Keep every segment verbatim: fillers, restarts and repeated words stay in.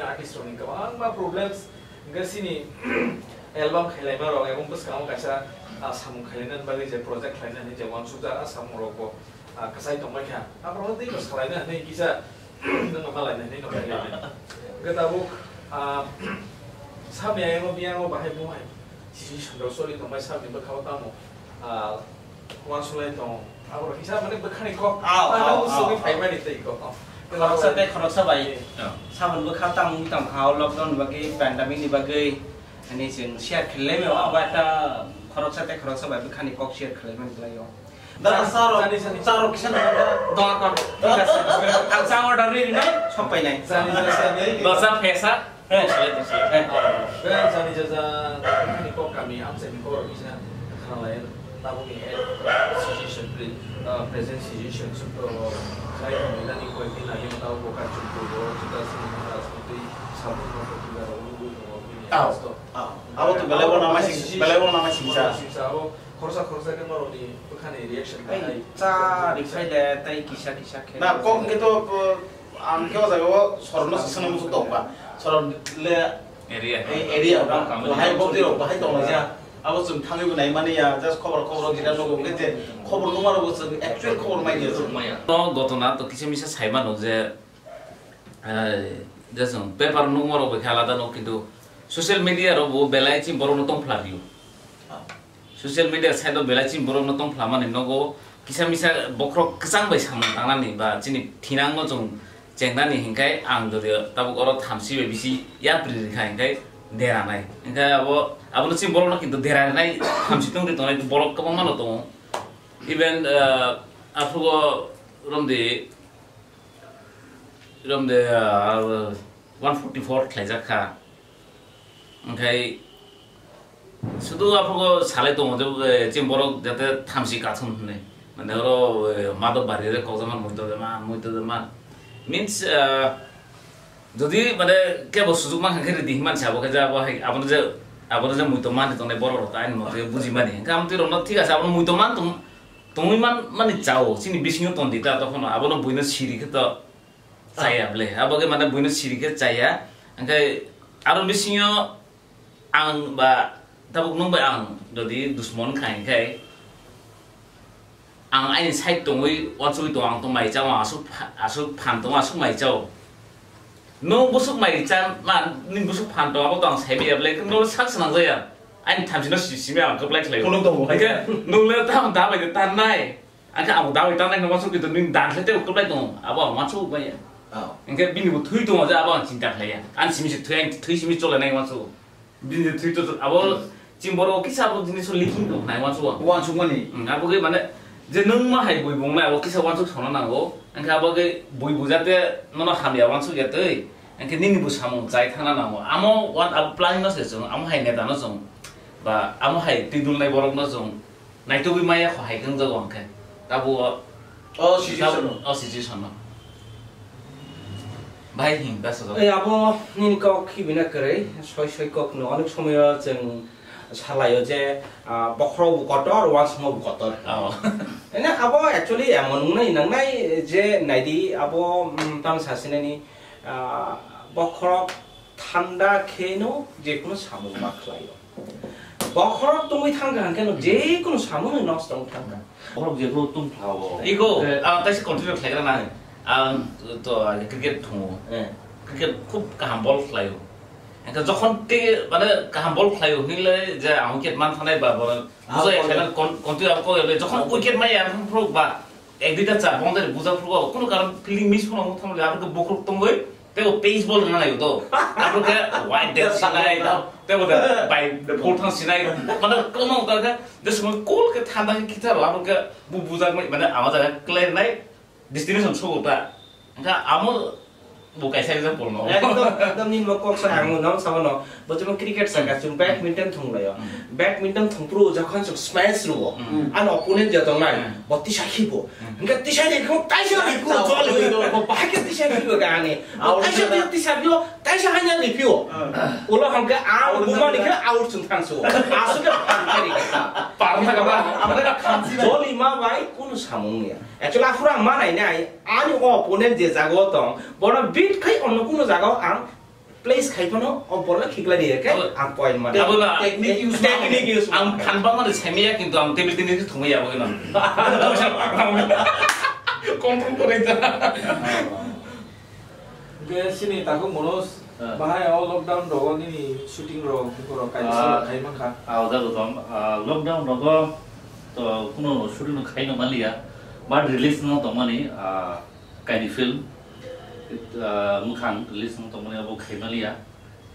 chini artist rokni kwbangma problems, hwnkhe chini album khailaima rok, ebong bwskango kaisa, ah, samung khailainani bagwi je project khlainani je uansukjak, ah, samung rokbo, ah, kwchai tongbai kha. Aborokno teibo salaina hinwi kisa nwngno malaina hinwi nokha khe. Hwnkhe tabuk, ah, samya emo biyango bahai bo hai chini sandal soli tongbai samya bwkhao tamo, ah, uansuknai tongo. Aborok kisa mane bwkhani kok. Ah, ah, ah, ah, sogwi phaimani tei kok. Khoroksa tei khoroksa bai. Eh. Saboni bwkha tang wng tang kha o lockdown ni bagwi, pandemic ni bagwi. Ani chwng share khlaimani o, abo ekta khoroksa tei khoroksa bai bwkhani kok share khlaimani khlai o. Da, saro, sani, sani. Saro kisa nang da. Dong akon. Thik ase. Ang chang order ri rinai, sok painai. Sani, sani, sani. Dosa phesa. Eh. Sale to sale. Eh. Be sani jaja, ani kok kami, amsai ni kok kisa khanalai. Tabuk ni, eh, situation, pre-, ah, present situation, so, to, sai to, nani koi din lagi, tabuk bo kachung ko, bo, juta sini, mara sini, tei, sabun, no, ko, tuga, ro, ulu, ulu, ro, ro, ro, Aw. Asto. Aw. Abo to belai bo namai sing, belai bo namai singsa. Singsa, abo, Khoroksa khoroksa khe norokni bwkhani reaction Ai, khe cha ri phai de, tei kisa kisa khe. Na, kok hwnkhe to, uh, ang khe o jaga o sorokno swngna muchung tong ba. Sorok le Area. Ei area ba. Kamani. Bahai bokti rok bahai tong ja. Abo chwng thangwi bo nai mani ya, just khobor khobor jira nogo hwnkhe je khobor numa rok bo chwng actual khobor mai ya. Maya. No gotona to kisa misa sai mano je, eh, je chwng paper numa rok bo khe alada no, kintu social media rok bo belai chini borok no tong phla rio. Ah. Social media side o belai chini borok no tong phlamani nogo kisa misa bokhorok kwchang bai samung tangnani ba chini thinang no chwng chengnani hinkhai ang jodi tabuk oro thamsi bai bisi yapri rikha hinkhai deranai. Hinkhai abo, abono chini borok no kintu deranai thamsi tongri tongnai borok kwbangma no tongo. Even, ah, aphugo romdi, romdi, ah, one forty-four khlaijak kha. Hinkhai sudu aphugo salai tongo je, eh, chini borok jate thamsi kathum hinwi. Mane oro, eh, Madhab Bari re kokjakma muitu de man, muitu de man. Means, eh, jodi mane kebo sujuk mankha khe ridi hinmani se abo khe je abo hai, abono je, abono je muitu mani tongnai borok rok ta ani mote buji mani. Hinkhai amtwi rokno thik ase abono muitu man tong, tongwi man mani chao. Chini bisingo tongdi ta tokhono abono buino siri khe to Chaya ble, abo khe mane buino siri khe chaya. Hingkhe aro bisingo ang ba tabuk nwng bai ang jodi dusmon kha hingkhe ang aini side tongwi uansugwi tongo, ang tong mai chao, aswk pha-, aswk phan tongo, aswk mai chao. Nwng bwswk mai cha ma, nini bwswk phan tongo, abo to ang saibai ya ble, nwng sak swnang jaya. Aini thamchi no si-, simi ang kwplai khlai o. Phunuk tongo. Hingkhe nwng le tamo da bai de tan nai. Ang khe abo dawi tangnai no uansuk khe to nini dan khe tei kwplai tongo, abo ang uansuk bai ya. Oh. Hingkhe bini bo thwi tongo je abo ang chinta khlai ya. Ani simi se thwi, ang thwi simi chole nai uansuk. Bini je thwi to abo Hmm. chini borok kisa abo jinis o leaking tong nai uansuk. Uansuk mani. Hmm, abo khe mane je nwng ma hai bui bung nai abo kisa uansuk sona nango. Hingkhe abo khe bui bujate nono hamya uansuk ya tei. Hingkhe nini bo samung chai thangna nango. Amo uan abo planning no se chwng, amo hai neta no chwng. Ba amo hai twi dul nai borok no chwng. Naitugwi maya kho hai khe wngjago hwnkhe. Tabuk o, o situation no. Tabuk o situation no. Hai him, da sojak. Ei, abo nini kok khibina kwrwi, soi soi kok no. Onek somoyo chwng salaio je, ah, bokhorok bo kotor, uansukma bo kotor. Oh. Ene abo actually emon wngnai nangnai je naidi abo, mm, tang sasinani, ah, bokhorok thanda kheno jekunu samung ma khlaio. Bokhorok tongwi thangkha hwnkhe no jekunu samung nosto wng thangkha. Bokhorok jekunu tong khlao. Ego, eh, ah, taisa continue khlaigra na. Ang to, ah, cricket thungo. Eh. Cricket khub kaham ball khlaio. Engkha jokhon te, mane, kaham ball khlaio hinle je ang wicket man thanai ba, ba, ah, bujai ball khlaina kon-, continue ang kok le jokhon wicket mai ang phro ba. Ek duita char boundary buja phuru, kunu karon fielding miss phuru thamle, abo khe bokhorok tongwi, tei bo pace ball rwna naio to. Abo khe wide dead sinai, tei bo bai ball thang sinai. Mane, kono wngkha khe, je somoy kol khe thanda khe khitaro, abo khe bu buja mai, mane, ama jaga clear nai, destination sogo ta. Engkha amo Bo kaisa example no. Ekdom, ekdom nini bo kok sa ang no sama no. Bo jemon cricket saka chwng badminton thung laio. Hmm. Badminton thung phuru jokhon chwng smash rwo. Hmm. An opponent je tongnai, hmm, bo tisa khibo. Hmm. Hingke tisa ni khok taisa ni khok jol ni. Bo bahai ke tisa khibo ga ani. Bo taisa ni tisa bio, taisa hanya ni pio. Hmm. Ulo hingke ang buma ni khe out chwng thang so. Asuk ke pan kari ka. Par na ka ba. Jol ni ma bai kunu samung ya. Actually, aphuru ang ma nai nai, ani o opponent je jaga o tong, bono beat khai onno kuno jaga o ang place khai phano, o ball no khiklai di, okay? Abo, ang point mano. Abo na, technique use technique use ang mano. Phan bang mano semiya, kintu ang table tennis thumui ya, abo na. Control kore ja. Hingke sini takhuk Manoj, ah, bahai o lockdown rogo nini shooting rok, buko rok kaisa, ah, khai mankha? Ah, o jaga tong, ah, lockdown rogo to kuno shooting no khai no manliya, but release no tongmani, ah, kaini film, ah, mwkhang release no tongmani abo khai manliya.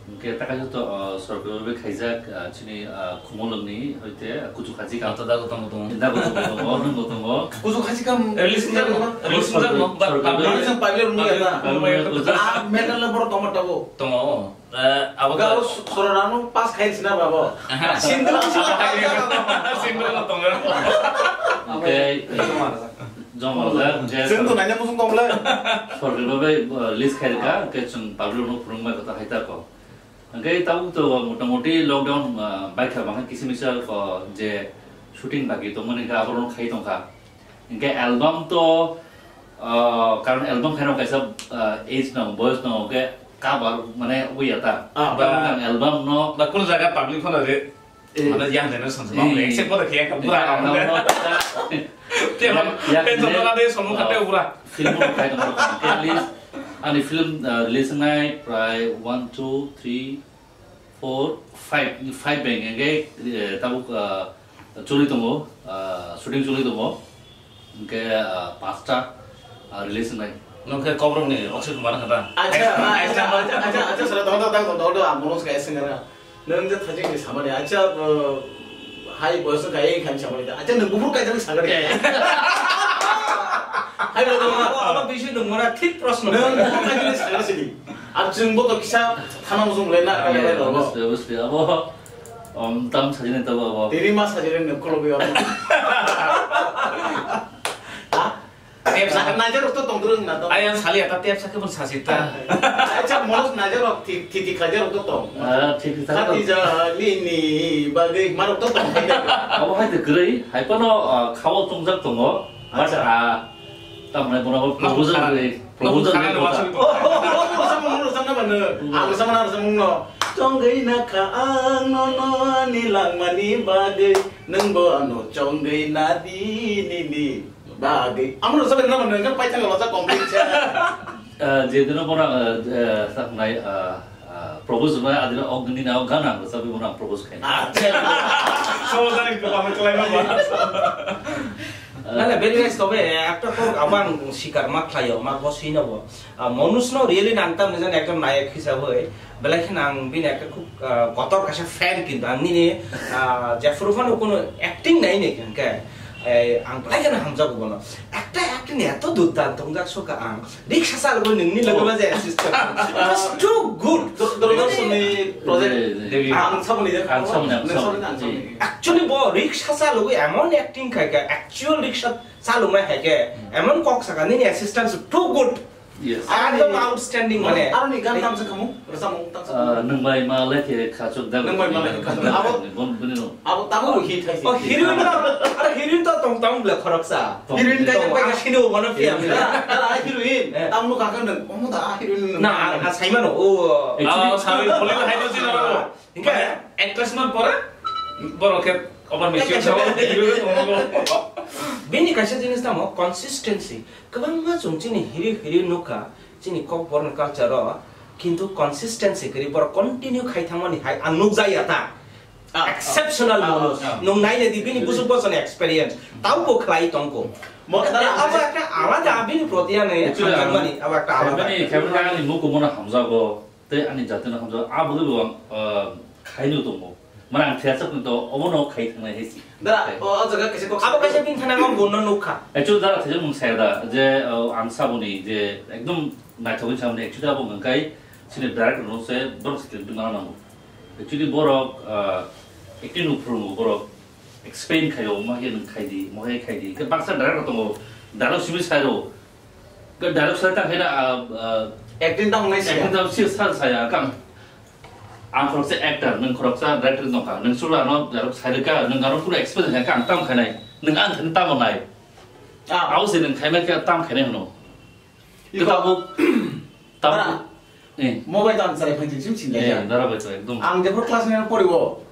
Hingke ta kaisa to, ah, sorkari bai khaijak, ah, chini, ah, Khumulwngni hoite kuchuk haji kam. Ata dago tongo tongo. Dago tongo tongo, nungbo tongo. Kuchuk haji kam. Release wngjak no, release wngjak no, but sorkari public bai. Public bai. Ah, medal le borok tongma tabuk. Tongo. Eh, abo ga to o sorana no pass khai sina babo. Aha. Sindu. Sindu no tongo. Hingke, joma rwjak, hingke chwng to naina muchung tong le. Sorkari bai, uh, list khai rwkha, hingke chwng public no phwrwng bai kota hai ta kok. Hingke tabuk to motamoti lockdown, uh, bai kha, bangkha kisa misa, uh, je shooting bagi tongmani hingke aborok khai tongkha. Hingke album to, uh, karon album khaina kaisa, uh, age no, boyos no, hingke cover mane wi ya ta. Ah, ba, ba, album no. Ba kunu jaga public phone re. Eh. Mane yang generation se, eh, bang, accept kore khe, pura, eh, album no, no, no. Te man, ya, te ya, joto na de, somo khate pura. Film no khai tong, at least, ani film, uh, release nai, prai one, two, three, four, five, five beng, hingke, eh, tabuk, uh, choli tongo, uh, shooting choli tongo, hingke, uh, pasta, uh, release nai. Nokhe kobrok ni Akshay Kumar kata. Acha, acha, acha, acha, acha, sir, dong, dong, dong, dong, dong, ang bono se kaisa sengara. Nang je thajik ni samani, acha, uh, hai boyos kai khan samani da. Acha, nang bufur kai jani sangari. Eh. Hai, dong, dong, dong. Abo, abo bisi nung mora thik proshno. Nang bufur kai jani sangari sidi. Ar chwng bo to kisa thana mujung le na, ah, kaya, yeah, le, obviously, obviously. Abo, um, tam sajini tabo abo. Tini ma sajini nang kolo bi abo. Ha? Tep sakhe naijak rok to tong dwrwng na to. Ayang sali ata tep sakhe pun sasi ta. Acha, Manoj naijak rok, thi-, thiti khaijak rok to tong. Ah, thiti khaijak rok. Khati ja nini bagwi marok to tong khaijak. Abo hai de kwrwi, hai phano, ah, khao chongjak tongo. But, acha, ah, tamni bono proposal kharani. Kwrwi, proposal kharani kwrwi wasung. Oh, oh, oh, oh, sama, sama, sama, sama, no. Ang sama, sama, no. Chongwi na kha ang no, no, ni langmani bagwi, nwng bo ano chongwi na di, ni, ni. Ba, di. Amo rwchapwi rwna mano, hwnkhe paithak rwchap complete cha. Eh, je dino bono, eh, eh, saknai, eh, eh, propose rwnai, adino ok nini na ok gana rwchapwi bono ang propose khaina. Acha. Somo jani kwbangma kwlaima ba. Na, na, very nice, tobe, eh, ekta kok abang sikar ma khlaio, ma boswino bo. Ah, Manoj no really nang tam ni jan ekjon nayok hisabwi. Belai kheno ang bini ekta khub, ah, kotor kaisa fan kintu ang nini, ah, jephuru phano kuno acting nai ni hwnkhe, eh, ang belai kheno hamjago bono. Ekta acting eto durdanto wngjak soka ang. Riksha chalogwi nungni loge ma je assistant. It was too good. Dur-, Doordarshan ni project. Devi. Ang saboni je. Ang saboni, ang saboni. Actually bo riksha chalogwi emon acting khai kha, actual riksha chalogwi hai khe, emon kok saka nini assistant too good. Yes. Ekdom outstanding mane. Aroni gan tamsa khamu, rwchapmung tamsa khamu. Ah, nwng bai ma lekhe khachuk da. Nwng bai ma lekhe khachuk. Abo, bon, bini no. Abo tabuk hit hai. Oh, heroine to, aro heroine to tong tong bla khoroksa. Heroine kai pai sini bo bono film. Da, da, heroine. Eh. Tamno kakon nwng. Omo da heroine nwng. Na, ha saimano. Oh. Actually, ah, sawi, boleh hai to sini. Hingke actress man pore, borok khe over mature. Bini kaisa jinis tamo consistency. Kwbangma chwng chini hiri hiri nukha, chini Kokborok ni culture o, kintu consistency kwrwi borok continue khai thangmani hai ang nukjakya ta. Ah, exceptional ah, mono. Ah, ah. Nwng naina di bini busuk bosoni experience. Taubo khlai tongko. Mo-, abo ekta alada bini proti ani thangmani, abo ekta alada. Khaimani, khaimani ani mukumono hamjago. Tei ani jatino hamjak, a bwrwi bo ang, ah, khaino tongo. Mane ang thiyasakni to obono khai thangnai hai si. Dara, o, o jaga kaisa kok abo kaisa bini thani ang bono nukha. Actually, dara thajak mung saya da, je, oh, ang saboni, je, ekdom naithokgwi saboni, actually, abo hwnkhai, chini director no se, borok se khe bini nango. Actually, borok, ah, acting no phurungo, borok explain khaio, ma khe nung khai di, mo khe khai di. Khe baksa director tongo, dialogue simi sai rw, Ke dialogue sa ta khe na, ah, ah, acting ta wngnai se. Acting ta si sa saya kang. Ang khoroksa actor, nwng khoroksa director nokha. Nwng sula no dialogue sai ka, nwng ano pura expression hai kang tam khainai. Nwng ang thani tam nai. Ah. Au se nwng khaimai khe tam khainai hwno. Iko tabuk, tabuk. Dara. Eh. Mobile ta ang chari phai jin sim sin Eh, ya. Dara bai to ekdom. Ang jepho class nine poribo.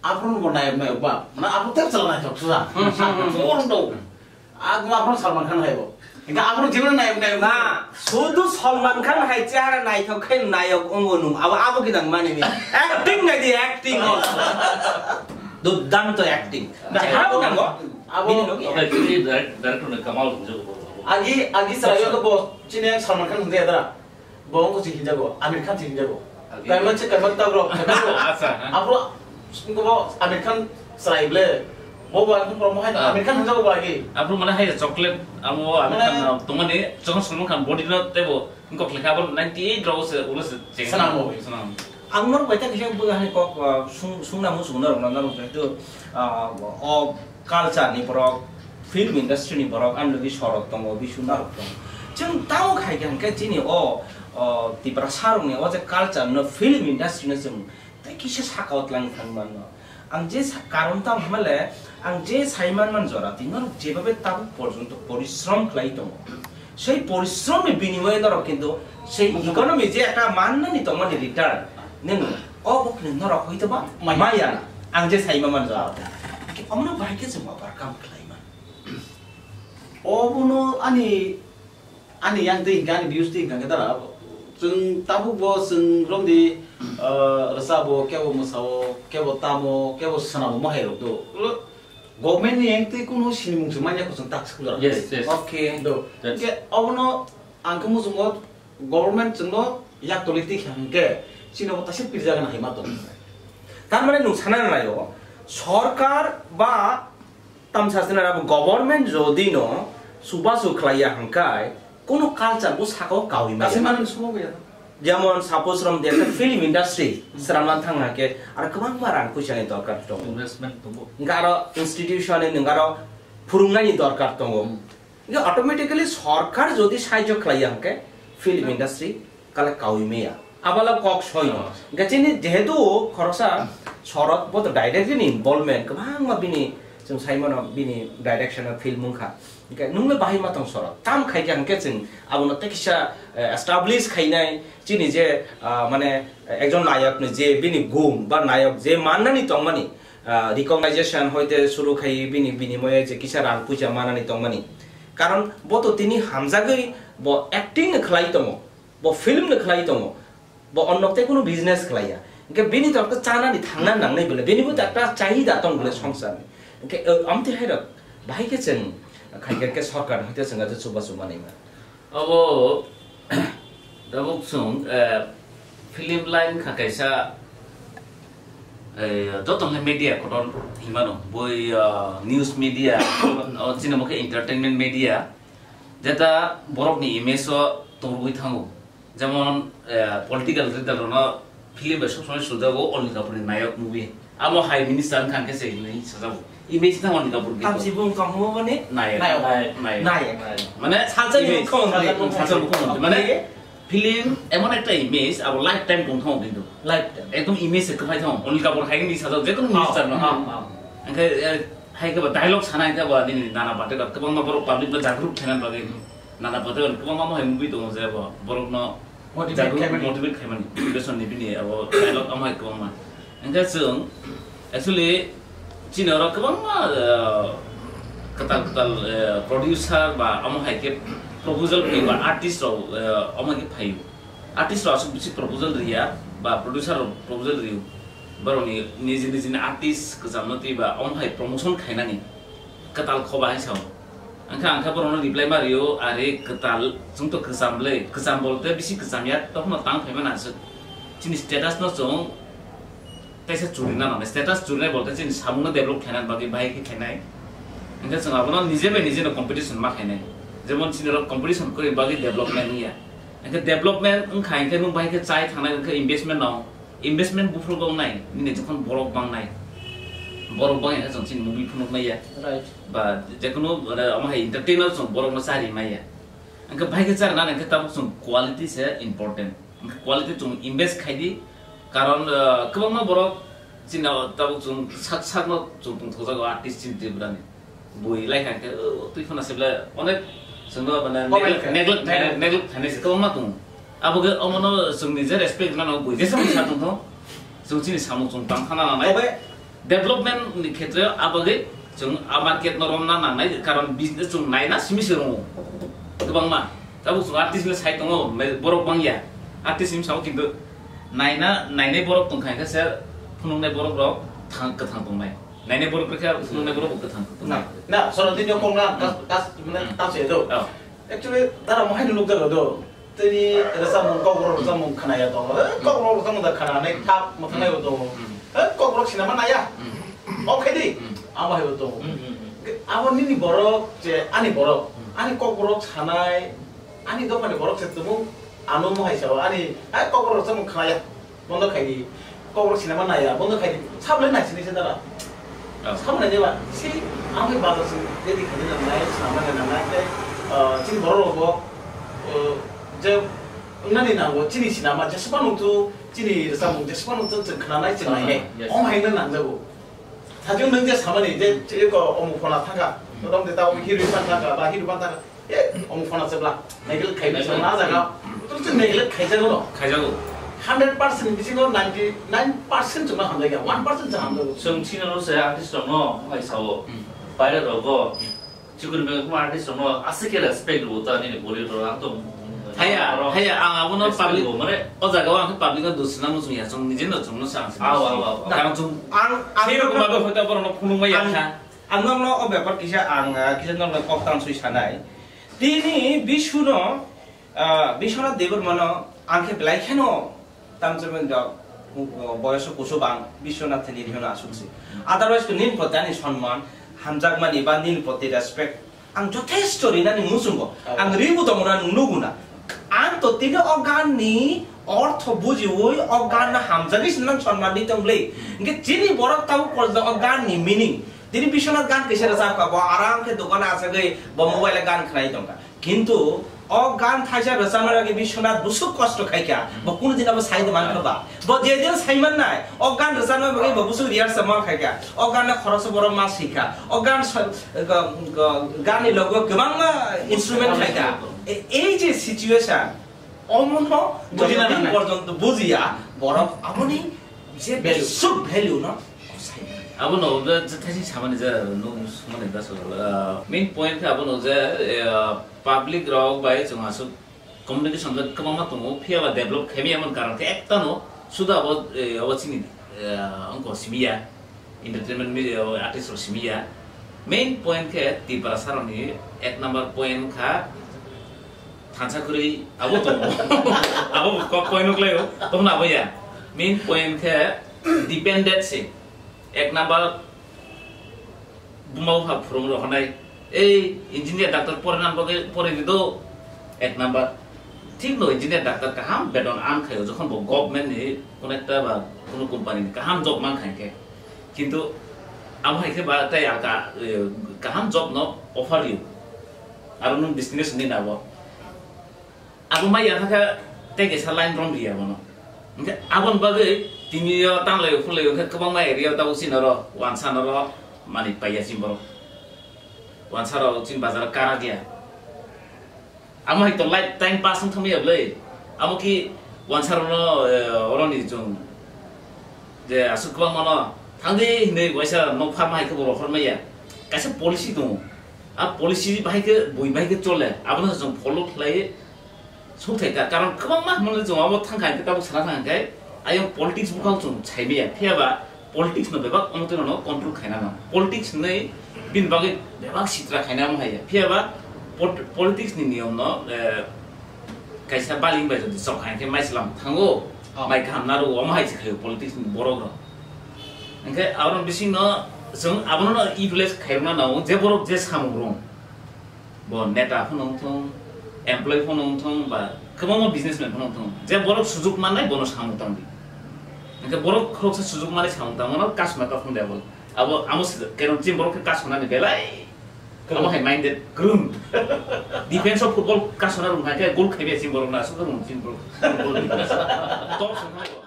Aphuru bo nayok nayok ba, mane aphuru tep chala naithok susa. Hmm, hmm, hmm. Phone do. Agma aphuru Salman Khan hai bo. Hingke aphuru jibra nayok nayok. Na, sudu Salman Khan hai chehara naithok khe nayok wngo nung. Abo, abo gidang mani mi. Acting nai di, acting o. Durdanto acting. Na, chehara abo nango. Abo bini logi. Oke, jadi direct-, director ni Kamal Hungjo ko. Agi, agi chwraio to bo chini Salman Khan hwnjaya dara. Bo wngkha se hinjago, Amir Khan se hinjago. Agi. Kaima se kaima ta bro, kaima bro. Acha, ha. Aphuru wngkha bo Amir Khan chwrai ble. Bo bo ang promo hai Amir Khan hinjago bo agi. Aphuru mane hai chocolate, amo Amir Khan tongmani, chokon Salman Khan body no tebo, wngkha khlekha bo ninety eight rok se, ulo se cheng. Sanamo. Sanamo. Ang norok bai ta kisa bwkha hai kok, ah, sung, sungna muchung norok no norok jehetu, ah, o culture ni borok, film industry ni borok, ani logi Sorot tongo, Bisu narok tongo. Chwng tamo khai khe hwnkhe chini o, o Tiprasa rokni o je culture no, film industry no chwng tei kisa saka o twlang thang mano. Ang je sa-, karon tamo hwnmale, ang je sai man man jora twi norok jebabe tabuk porjonto porishrom khlai tongo. Sei porishrom ni binimoye norok kintu sei economy je ekta mannani tongmani return, nini o bokni norok hoito ba maya na. Ang je sai man man jora. Omono bahai khe chwng overcome khlai man. Obono ani, ani yang twi hwnkhe, ani views twi hwnkhe dara. Chwng tabuk bo chwng romdi, ah, rwchabo, kebo mwsao, kebo tamo, kebo swnamo, mo hai rok do. Government ni yang twi kunu sinimung se manya ko chwng tak sikula. Yes, yes. Okay. Do. That's Hwnkhe obono ang khe muchungo government chwngno yak tolwi twi kha hwnkhe chini bo taisik pirjak na hai ma tong. Tar mane nwng sana nai o, sorkar ba tamsa sina rabo government jodi no subasu khlaiya hwnkhe kunu culture bo saka o kaui maya. Kaisa manwi sumo ya. Jemon suppose rom de film industry sramna thang hake ar kwbangma rang puisa ni dorkar tongo. Investment tongo. Hwnkhe aro institution ni hwnkhe aro phurungnai ni dorkar tongo. Hmm. Hwnkhe automatically sorkar jodi sahajyo khlaiya hwnkhe film industry kala kaui maya. Abala kok soino. Oh. Hwnkhe chini jehetu khoroksa Sorot bo to directly ni involvement kwbangma bini chwng sai mano bini direction o film wngkha. Hwnkhe nwng le bahai ma tong Sorot. Tam khai khe hwnkhe chwng abono tei kisa, eh, establish khainai chini je, ah, mane, eh, ekjon nayok ni je bini gun ba nayok je mannani tongmani, ah, recognition hoite suru khai bini binimoye je kisa rang puisa mannani tongmani. Karon bo to tini hamjagwi bo acting no khlai tongo, bo film no khlai tongo. Bo onno tei kunu business khlaiya. Hwnkhe bini to ekta chanani thangna nangnai bole, bini bo to ekta chahida tong bole songsarni. Hwnkhe, eh, amtwi hai rok bahai khe chwng khai khe, khe sorkar hoite chwng ajo chuba chuba naima. Abo tabuk chwng, eh, film line kha kaisa, eh, joto hwnle media kotor hinmano. Boi, ah, news media, o chini bo khe entertainment media. Jeta borokni image o tongwi thango. Jemon, eh, political leader rokno film bai sob somoi sujago Onill Kapoor ni Nayok movie. Amo hai minister wngkha hwnkhe se hinwi sajago. Image tang Anil Kapoor gito. Tamsi bung kahmo bani? Nai, nai, nai. Nai. Mane salsa image, bung kahmo salsa bung kahmo. Mane film emon ekta image abo lifetime tong thang kintu. Lifetime. Ekdom image se kwphai thang. Anil Kapoor hai ni sajak jekun minister no. Angke hai ke ba dialogue sana ke ba nini Nana Patekar kwbangma borok public no jagruk khainan bagwi. Nana Patekar kwbangma hai movie tongo je bo borok no Motivate jagruk khaimani. Motivate khaimani. Motivation ni bini abo dialogue amai kwbangma. Angke chwng actually chini oro kwbangma kwtal kwtal producer ba amo hai ke proposal phai ba artist rok amo ke phai. Artist rok aswk bisi proposal riya ba producer rok proposal riyo. Borok ni niji niji ni artist kwcham no twi ba amo hai promotion khainani kwtal khoba hai sao. Angkha angkha borokno reply ma rio, are kwtal, chwng to kwcham le, kwcham bolte bisi kwcham ya, tokno tang phaima nang swk. Chini status no chwng teisa churi na nang, status churi nai bolte chini samung no develop khaina bagwi bahai khe khainai. Angkha chwng abono nije bai nije no competition ma khainai. Jemon chini rok competition kwrwi bagwi development wngya. Angkha development wngkha, angkha nwng bahai khe chai thangnai, angkha investment no. Investment buphuru wngnai, nini jokhon borok bangnai, borok bangya khe chwng chini movie phunuk maya. Right. Ba jekono, mane, omo hai entertainer chwng borokno chari maya. Angkhe bahai khe chari nani khe tabuk chwng quality se important. Angkhe quality chwng invest khai di, karon, ah, kwbangma borok chini tabuk chwng sak sakno chwng tongthokjago artist chini Tripura ni. Bui lai kha khe, o, twi phano se ble onek chwngno mane comment neglect, khe. Neglect, neglect khainai se kwbangma tongo. Abo khe omono chwngni je respect rwnano bui jesa bui sa tongtho, chwng chini samung chwng tang thana nangnai. Obe. Development ni khetre abo khe chwng a market no romna nangnai, karon business chwng naina simi se rongo kwbangma. Tabuk chwng artist le sai tongo, me-, borok bangya. Artist ni bwskango kintu naina, nainai borok tongkha khe se phunuknai borok rok thang, kwthang tongnai. Nainai borok khe phunuknai borok bo kwthang. Na, na, soro tini kok na, kas, kas, mane, hmm, tang se do. Oh. Actually, dara mo haino nukjago do. Tini rwchapmung, kokborok rwchapmung khwnaya tongo. Eh, kokborok rwchapmung da khwnanai thap mwthangnaio tongo. Hmm. Eh, kokborok sinama naya. Hmm. O khe di, hmm, abo hai bo tongo. Hmm, hmm, hmm. Abo nini borok, je ani borok. Hmm. Ani kokborok sanai, ani dophani borok se tumung, ano mo hai sao, ani, eh, kokborok rwchapmung khwnaya. Bondo khai di. Kokborok sinama naya, bondo khai di. Sablai nai sini se dara. Oh. Sablai nai ba, si, ang bai bazar sing ready khai di nang nai, sinama nai nang nai, tei, ah, chini borok rok bo, ah, je, wngnani nango, chini sinama, jesba nung tu, chini rwchapmung, jesba nung tu, chwng khna nai, chwng nai nai. Yes. Om hai nang nang jago. Thajung nung je samani, je, je ko omo phona thangka, hmm, todong de tao hero fan thangka, ba hero fan thangka. Eh, omo phone se bla, neglect khai bisa na jaga. Tum se neglect khai jago no. Khaijago. Hundred percent bisingo ninety nine percent chuma hamjai ya, one percent se hamjago. Chwng chini oro se artist rok no, hai sao. Hmm. Baire rogo. Chikun be kuma artist rok no, asik ke respect bo ta nini boli ro, ang to. Haya, oro haya, ang abono respect public bo, mane o jaga o ang public no dusina mo chwng ya, chwng nije no chwng no sang. Aw, aw, aw, aw. Karon chwng ang, ang sei rok ma be hoita borok no phunuk ma ya ang kha. Ang nokno o bepar kisa ang, ah, kisa nokno kok tang sui sanai. Tini Bishuno, ah, Biswanath Debbarmano ang khe belai kheno tamchomani dok, uh, boyoso kusu bang Biswanath ni rihino asuk si. Otherwise to nin proti ani sonman, hamjakmani ba nin proti respect ang jothesto rinani muchungo. Ang ribu tongmani nugo na. Ang to tini o gan ni ortho bujiwi o gan no hamjagwi sinang sonman di tong bwle. Hingke chini borok tabuk porjonto o gan ni meaning Tini Biswanath gan kisa rwchapkha, bo aram khe dukano achagwi bo mobile-o gan khnai tongkha. Kintu o gan thaisa rwchapna bagwi Biswanath busuk kosto khaikha, bo kunu din abo sai mankha ba? Bo je din sai mannai, o gan rwchapna bagwi bo busuk rehearsal man khaikha, o gan no khoroksa borok ma swikha, o gan sa-, ga-, ga-, gan ni logo kwbangma instrument khaikha. E-, ei je situation, omono Bujina joto din nangnai. Porjonto bujiya, borok aboni je value. Basic value no sai. Abono je thaisi samani je no samani da so, ah, main point khe abono je, ah, public rok bai chwng aswk communication je kwbangma tongo, phiya ba develop khaimya mon karon khe ekta no suda abo, eh, abo chini, eh, ongko simiya. Entertainment media o artist rok simi ya. Main point khe Tiprasa rok ni ek number point kha thansa kwrwi abo tongo. Abo kok point no kwlai o. Tongna abo ya. Main point khe dependency. Ek number buma bupha phwrwng rok honai. Ei engineer, doctor porina bagwi porwi do ek number. Thik no engineer, doctor kaham beton earn khaio, jokhon bo government ni kono ekta ba kono company ni kaham job man kha hinkhe. Kintu Amo hai khe ba tei ang ka, eh, kaham job no offer rw. Aro nwng destination ni nabo. Abo mai ya kha tei kaisa line rom rw ya bono. Hwnkhe aboni bagwi tini yo tanglai phulai hwnkhe kwbangma area o tabuk chini oro wansa no ro mani paiya chini borok. Wansa rok chini bazar o kara dia. Amo hai to life time pass wng thangmaya bwle. Amo ki wansa rok no, eh, oro ni chwng je aswk kwbangma no thangdi hinwi waisa nok pharma hai khe bo rohor maya. Kaisa policy tongo. A policy bahai khe bui bahai khe chole. Abono chwng follow khlai sukthai ta. Karon kwbangma hwnmano chwng abo thang kha hwnkhe tabuk sana thang khe ayang politics bukhang chwng sai maya. Phiya ba politics no bebak omo twi no control khaina no. Politics hinwi bini bagwi bebak sitra khaina omo hai ya. Phiya ba pot-, politics ni niyom no, eh, kaisa baling bai jodi chok hai khe mai slam thango, Oh. Mai kaham na rw omo hai se khayo politics ni borok rok. Hwnkhe aro bising no chwng abono no evaluate khairokna nango je borok je samung rwng. Bo neta phano wngthung, employee phano wngthung, ba kwbangma businessman phano wngthung. Je borok sujuk mannai bono samung tangdi. Hwnkhe borok khoroksa sujuk manwi samung tangmano kasma ta phone level. Abo amo se-, kerong chini borok khe kasma nani belai. Kwrwng. Amo hai minded kwrwng. Defense of football kasma rung hai khe goal khaibe chini borok na aswk rung chini borok. Football defense. Top song hai.